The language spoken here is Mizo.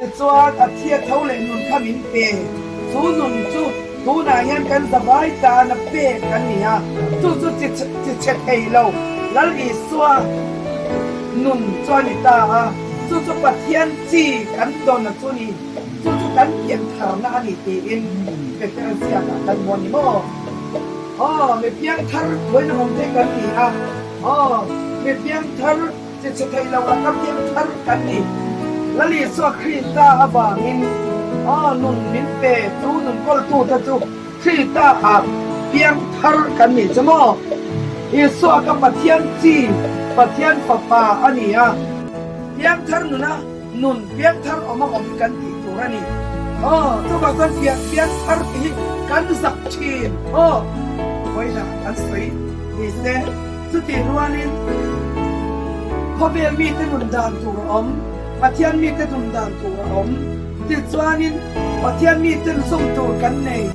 Tichuan, a thia tho leh nun kha min pe. Chu nun chu tunah hian kan zavai tana pek a ni a, chu chu chi chhe thei lo Lal Isua nun chu a ni ta a, chu chu Pathian chi kan dawn a chu ni, chu chu kan pian tharna a ni tiin Petera ziakah kan hmu a ni maw? Aw, mi piang thar khawiin awm thei kan ni a, aw, mi piang thar. Chi chhe thei lo laka piang thar kan ni. Lal Isua Krista avangin aw nun min pe chu nun kawltute chu Krista ah piang thar kan ni che maw? Isua ka Pathian chi, Pathian Fapa a ni a. Piang thar nuna nun piang thar awm a awm hi kan tih tur a ni. Aw, chuvang chuan piang piang thar tih hi kan zak thin. Aw, vawiinah kan sawi ni se. Chutih rualin khawvel mite nun dan tur a awm, Pathian mite nun dan tur a awm. Tichuanin Pathian miten zawm tur kan nei.